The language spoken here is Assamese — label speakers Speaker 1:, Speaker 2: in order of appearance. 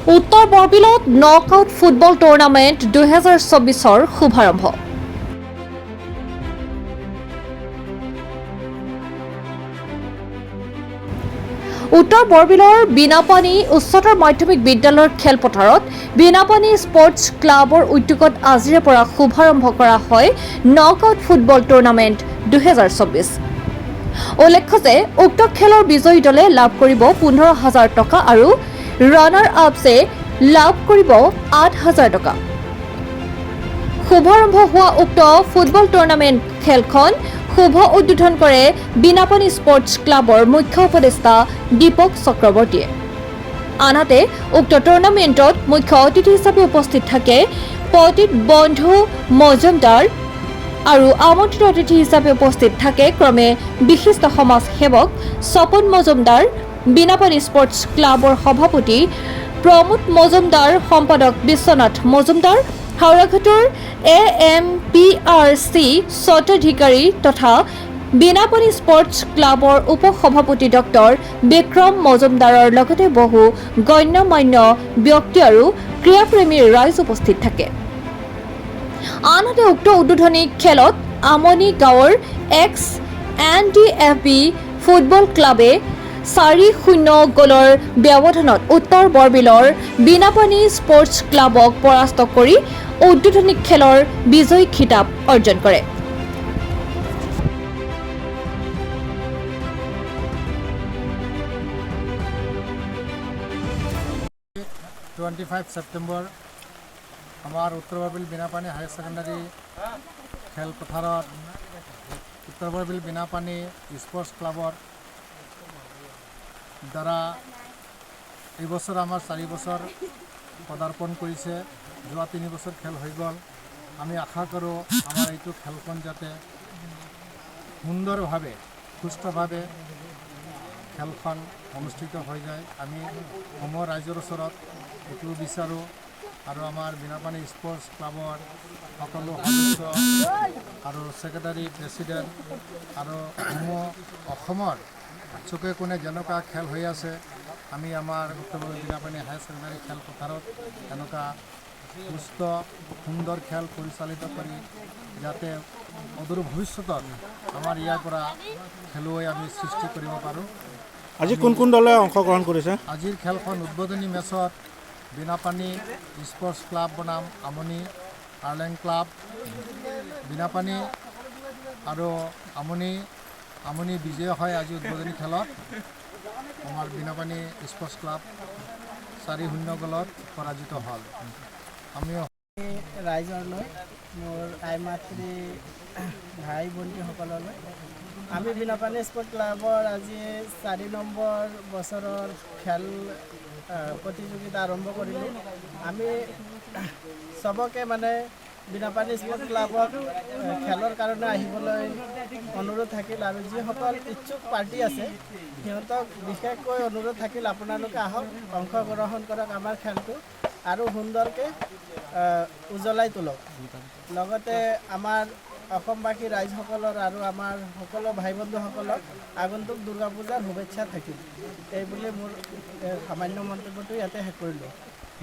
Speaker 1: উত্তৰ বৰবিলত নক আউট ফুটবল টুৰ্ণামেণ্ট 2024ৰ শুভাৰম্ভ। উত্তৰ বৰবিলৰ বীণাপানী উচ্চতৰ মাধ্যমিক বিদ্যালয়ৰ খেলপথাৰত বীণাপানী স্পৰ্টছ ক্লাবৰ উদ্যোগত আজিৰে পৰা শুভাৰম্ভ কৰা হয় নক আউট ফুটবল টুৰ্ণামেণ্ট 2024। উল্লেখ্য যে উক্ত খেলৰ বিজয়ী দলে লাভ কৰিব 15,000 টকা আৰু ৰানাৰ আপছে লাভ কৰিব 8,000 টকা। শুভাৰম্ভ হোৱা উক্ত ফুটবল টুৰ্ণামেণ্ট খেলখন শুভ উদ্বোধন কৰে বীণাপানী স্পৰ্টছ ক্লাবৰ মুখ্য উপদেষ্টা দীপক চক্ৰৱৰ্তীয়ে। আনহাতে উক্ত টুৰ্ণামেণ্টত মুখ্য অতিথি হিচাপে উপস্থিত থাকে পতিত বন্ধু মজুমদাৰ আৰু আমন্ত্ৰিত অতিথি হিচাপে উপস্থিত থাকে ক্ৰমে বিশিষ্ট সমাজ সেৱক স্বপন মজুমদাৰ, বীণাপানী স্পৰ্টছ ক্লাবৰ সভাপতি প্ৰমোদ মজুমদাৰ, সম্পাদক বিশ্বনাথ মজুমদাৰ, হাওৰাঘাটৰ এএমপিআৰচি স্বত্বাধিকাৰী তথা বীণাপানী স্পৰ্টছ ক্লাবৰ উপ-সভাপতি ডক্টৰ বিক্ৰম মজুমদাৰৰ লগতে বহু গণ্য মান্য ব্যক্তি আৰু ক্ৰীড়াপ্ৰেমী ৰাইজ উপস্থিত থাকে। আনহাতে উক্ত উদ্বোধনী খেলত আমনি গাঁৱৰ এক্স এনডিএফবি ফুটবল ক্লাবে 4-0 গ'লৰ ব্যৱধানত উত্তৰ বৰবিলৰ বীণাপানী স্পৰ্টছ ক্লাবক পৰাস্ত কৰি উদ্বোধনী খেলৰ বিজয়ী খিতাপ অৰ্জন কৰে।
Speaker 2: 25 ছেপ্টেম্বৰ আমাৰ উত্তৰ বৰবিল বীণাপানী হায়াৰ ছেকেণ্ডাৰী খেলপথাৰত উত্তৰ বৰবিল বীণাপানী স্পৰ্টছ ক্লাবৰ দ্বাৰা এইবছৰ আমাৰ 4 বছৰ পদাৰ্পণ কৰিছে। যোৱা 3 বছৰ খেল হৈ গ'ল। আমি আশা কৰোঁ, আমাৰ এইটো খেলখন যাতে সুন্দৰভাৱে, সুস্থভাৱে খেলখন অনুষ্ঠিত হৈ যায়। আমি সমূহ ৰাইজৰ ওচৰত এইটো বিচাৰোঁ আৰু আমাৰ বীণাপানী স্পৰ্টছ ক্লাবৰ সকলো সদস্য আৰু ছেক্ৰেটাৰী, প্ৰেচিডেণ্ট আৰু সমূহ অসমৰ চুকে কোণে যেনেকুৱা খেল হৈ আছে, আমি আমাৰ উত্তৰ বীণাপানী হায়াৰ ছেকেণ্ডাৰী খেলপথাৰত এনেকুৱা সুস্থ সুন্দৰ খেল পৰিচালিত কৰি যাতে অদূৰ ভৱিষ্যতত আমাৰ ইয়াৰ পৰা খেলুৱৈ আমি সৃষ্টি কৰিব পাৰোঁ।
Speaker 3: আজি কোন কোন দলে অংশগ্ৰহণ কৰিছে?
Speaker 2: আজিৰ খেলখন উদ্বোধনী মেচত বীণাপানী স্পৰ্টছ ক্লাব বনাম আমনি আৰ্লেং ক্লাব। বীণাপানী আৰু আমনি, আমনি বিজয় হয় আজি উদ্বোধনী খেলত। আমাৰ বীণাপানী স্পৰ্টছ ক্লাব 4-0 গ'লত পৰাজিত হ'ল। আমি
Speaker 4: ৰাইজলৈ, মোৰ আই মাতৃ, ভাই ভণ্টীসকললৈ, আমি বীণাপানী স্পৰ্ট ক্লাবৰ আজি 4 নম্বৰ বছৰৰ খেল প্ৰতিযোগিতা আৰম্ভ কৰিলোঁ। আমি চবকে মানে বীণাপানী স্পৰ্ট ক্লাবত খেলৰ কাৰণে আহিবলৈ অনুৰোধ থাকিল আৰু যিসকল ইচ্ছুক পাৰ্টি আছে, সিহঁতক বিশেষকৈ অনুৰোধ থাকিল, আপোনালোকে আহক, অংশগ্ৰহণ কৰক, আমাৰ খেলটো আৰু সুন্দৰকৈ উজ্বলাই তোলক। লগতে আমাৰ অসমবাসী ৰাইজসকলৰ আৰু আমাৰ সকলো ভাই বন্ধুসকলক আগন্তুক দুৰ্গা পূজাৰ শুভেচ্ছা থাকিল। এই বুলি মোৰ সামান্য মন্তব্যটো ইয়াতে শেষ কৰিলোঁ।